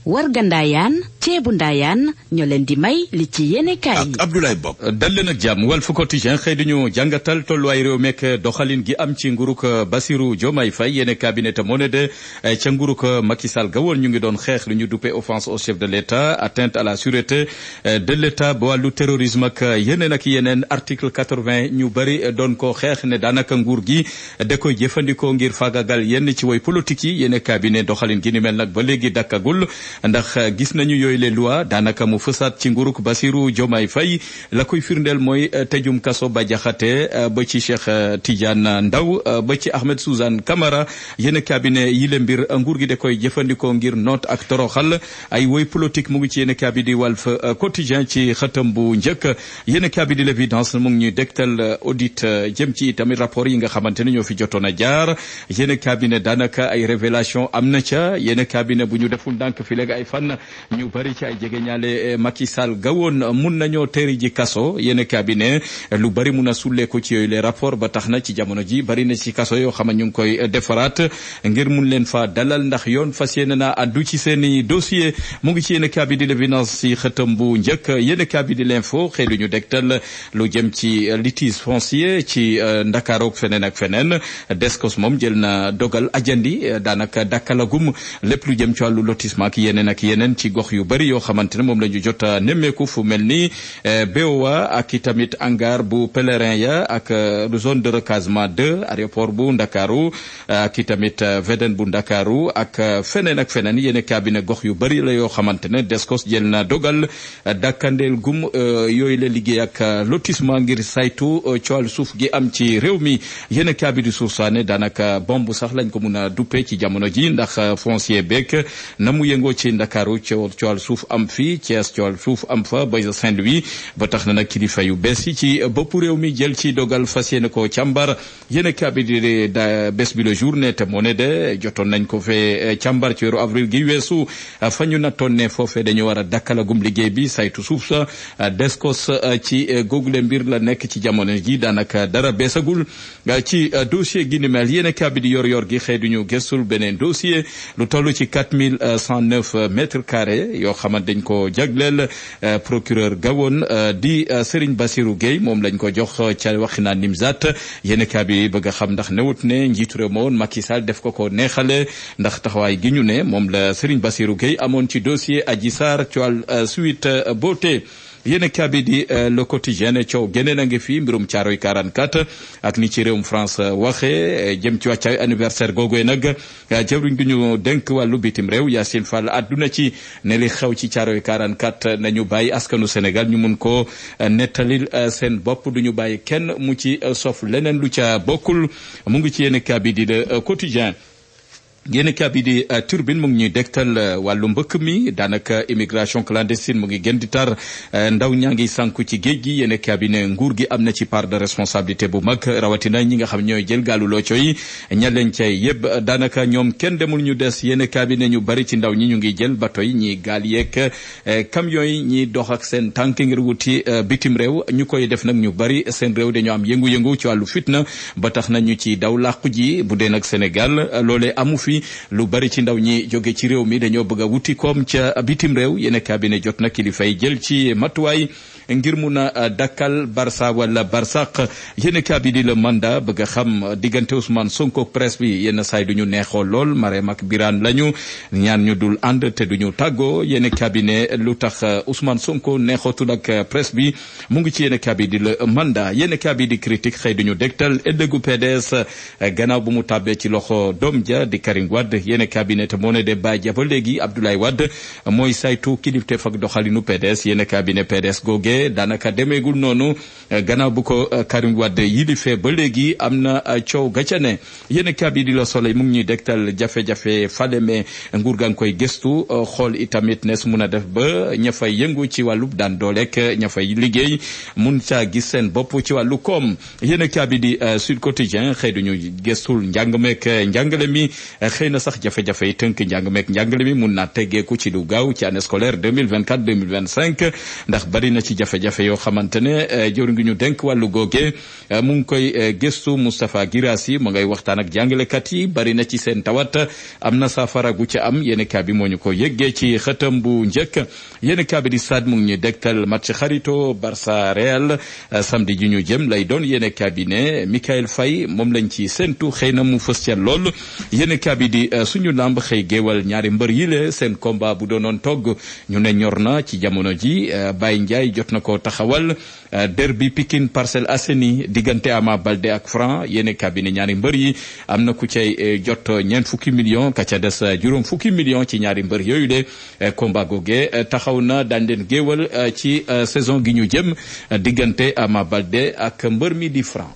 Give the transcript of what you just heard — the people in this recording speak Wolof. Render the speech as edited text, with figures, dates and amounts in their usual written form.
warga ndaayaan ceebu ndaayaan ñoo leen di may li ci yéenekaay yi. ak Abdoulaye Bob. dal leen ak jàmm Walf Quotidien xëy duñu jàngatal tolluwaay réew meek doxalin gi am ci nguruk Bassirou Diomaye Faye yéene cabinet moo ne de ca nguruk Macky Sall ga woon ñu ngi doon xeex lu ñu duppee offense au chef de l'État, atteinte à la sûreté de l'État ba wàllu terrorisme ak yeneen ak yeneen article 80 ñu bari doon ko xeex ne daanaka nguur gi da koy jëfandikoo ngir faagagal yenn ci way politique yi yéene cabinet doxalin gi ni mel nag ba léegi dakkagul ndax gis nañu yooyu les lois daanaka mu fësaat ci nguruk Bassirou Diomaye Faye la koy firndeel mooy tëjum kaso ba jaxate ba ci Cheikh Tidiane Ndaw ba ci Ahmed Suzanne Camara yéene cabinet yi le mbir nguur gi da koy jëfandikoo ngir noot ak toroxal ay woy politique mu ngi ci yéene cabinet Walf Quotidien ci xëtam bu njëkk yéene cabinet l'évidence mu ngi ñuy dégtal audit jëm ci tamit rapport yi nga xamante ne ñoo fi jotoon a jaar yéene cabinet daanaka ay révélation am na ca yéene cabinet bu ñu deful ndànk fi léegi ay fan ñu bari ci ay jegeñaale Macky Sall gawoon mun nañoo teeri ji kaso yéene cabinet lu bari mun a sulleeku ci yooyu les rapports ba tax na ci jamono ji bari na ci kaso yoo xam ne ñu ngi koy defaraat ngir mun leen fa dalal ndax yoon fas yéene na addu ci seeni dossier mu ngi ci yéene cabinet l'évidence ci xëtam bu njëkk yéene cabinet l'info xëy ñu dégtal lu jëm ci litige foncier ci Ndakaaru ak feneen ak feneen Descos moom jël na dogal ajandi daanaka dakkalagum lépp lu jëm ci wàllu lotissement ak yeneen ci gox yu bari yoo xamante ne moom la ñu jot a nemmeeku fu mel ni BOA ak i tamit hangar bu pèlerin ya ak zone de recasement 2 aéroport bu Ndakaaru ak i tamit VDN bu Ndakaaru ak feneen yéene cabinet gox yu bari la yoo xamante ne Descos jël na dogal dakkandeel gum yooyu la liggéey ak lotissement ngir saytu coowal suuf gi am ci réew mi yéene cabinet suuf saane daanaka bomb sax lañ ko mun a duppee ci jamono ji ndax foncier beek na mu yëngoo ci Ndakaaru coowal suuf am fii Thiès coowal suuf am fa ba Saint-Louis ba tax na nag kilifa yu bees yi ci bopp réew mi jël ci dogal fas yéene ko càmbar yéene cabinet da bés bi le jour ne te moo ne de jotoon nañ ko fee càmbar ci weeru avril gi weesu fa ñu nattoon ne foofee dañu war a dakkalagum liggéey bi saytu suuf sa Descos ci google mbir la nekk ci jamono ji daanaka dara beesagul ci dossier gi ni mel yéene cabinet yor gi xëy duñu gëstul beneen dossier lu toll ci 4109 mètres carrés yoo xamante dañ ko jagleel procureur gawoon di Serigne Bassirou Gueye moom lañ ko jox ca waxinaa Nimzat yéene cabinet bëgg a xam ndax newut ne njiitu réew ma woon Macky Sall def ko neexale ndax taxawaay gi ñu ne moom la Serigne Bassirou Gueye amoon ci dossier Adji Sarr ci wàll Sweet Beauté yéene cabinet di le quotidien coow génne a ngi fi mbirum Caaroy 44 ak ni ci réewum France waxee jëm ci wàccaay anniversaire googu nag jëwriñ du ñu dénk wàllu bitim réew Yacine Fall àdduna ci ne li xew ci Caaroy 44 nañu bàyyi askanu Sénégal ñu mun ko nettalil seen bopp du ñu bàyyi kenn mu ci sof leneen lu ca bokkul mu ngi ci yéene cabinet di le quotidien yéen cabinet Turbine mu ngi ñuy dégtal wàllu mbëkk mi daanaka immigration clandestine mu ngi gën di tar ndaw ñaa ngi sànku ci géej gi yéen cabinet nguur gi am na ci part de responsabilité bu mag rawatina ñi nga xam ñooy jël gaalu looco yi ña leen cay yëpp daanaka ñoom kenn demul ñu des yéen cabinet ñu bari ci ndaw ñi ñu ngi jël bato yi ñi gaal yeeg camion yi ñi dox ak seen tànk ngir wuti bitim réew ñu koy def nag ñu bari seen réew dañoo am yëngu-yëngu ci wàllu fitna ba tax na ñu ci daw làqu ji bu dee nag Sénégal loolee amu fi lu bari ci ndaw ñi jóge ci réew mi dañoo bëgg a wuti koom ca bitim réew yéen cabinet jot na kilifa yi jël ci matuwaay ngir mun a dakkal Barça wala Barsaq yéen cabinet le mandat bëgg a xam diggante Ousmane Sonko presse bi yenn saay duñu neexoo lool Marème ak Birane lañu ñaan ñu dul ànd te duñu tàggoo yéen cabinet lu tax Ousmane Sonko neexootul ak presse bi mu ngi ci yéen cabinet le mandat yéen cabinet critique xëy duñu dégtal ëllëgu PDS gannaaw bu mu tàbbee ci loxo doom ja di Karim Wade yéen cabinet moo ne de bàyyi ja ba léegi Abdoulaye Wade mooy saytu kilifteef ak doxalinu PDS yéen cabinet PDS googe daanaka demeegul noonu gannaaw bu ko Karim Wade yilifee ba léegi am na coow ga ca ne yéen cabinet Le Soleil mu ngi ñuy dégtal jafe-jafe Falémé nguur gaa ngi koy gëstu xool itamit nes mun a def ba ña fay yëngu ci wàllu daan dooleek ña fay liggéey mun caa gis seen bopp ci wàllu koom yéen cabinet Sud Quotidien xëy duñu gëstul njàng meek njàngale mi xëy na sax jafe-jafe yi tënk njàng meek njàngale mi mun naa teggeeku ci lu gaaw ci année scolaire 2024-2025 ndax bari na ci jafe-jafe yoo xamante ne jëwriñ gi ñu denk wàllu googe mu ngi koy gëstu Moustapha Guirassy mu ngay waxtaan ak jàngalekat yi bari na ci seen tawat am na saafara gu ca am yéen kaa bi moo ñu ko yëggee ci xëtam bu njëkk yéen kaa bi di Stades mu ngi ñu dégtal match xarito Barça Real samedi ji ñu jëm lay doon yéen kaa bi ne Mikayil Faye moom lañ ci séntu xëy na mu fës ca lool yéen kaa bi di suñu lamb xëy géewal ñaari mbër yi le seen combat bu doonoon togg ñu ne ñor na ci jamono ji Baye Ndiaye jot na ko taxawal derby Pikine Parcelles Assainies diggante Ama Baldé ak Franc yéen cabinet ñaari mbër yi am na ku cay jot ñeent fukki millions ka ca des juróom fukki millions ci ñaari mbër yooyu de combat goge taxaw na daañ leen géewal ci saison gi ñu jëm diggante Ama Baldé ak mbër mi di Franc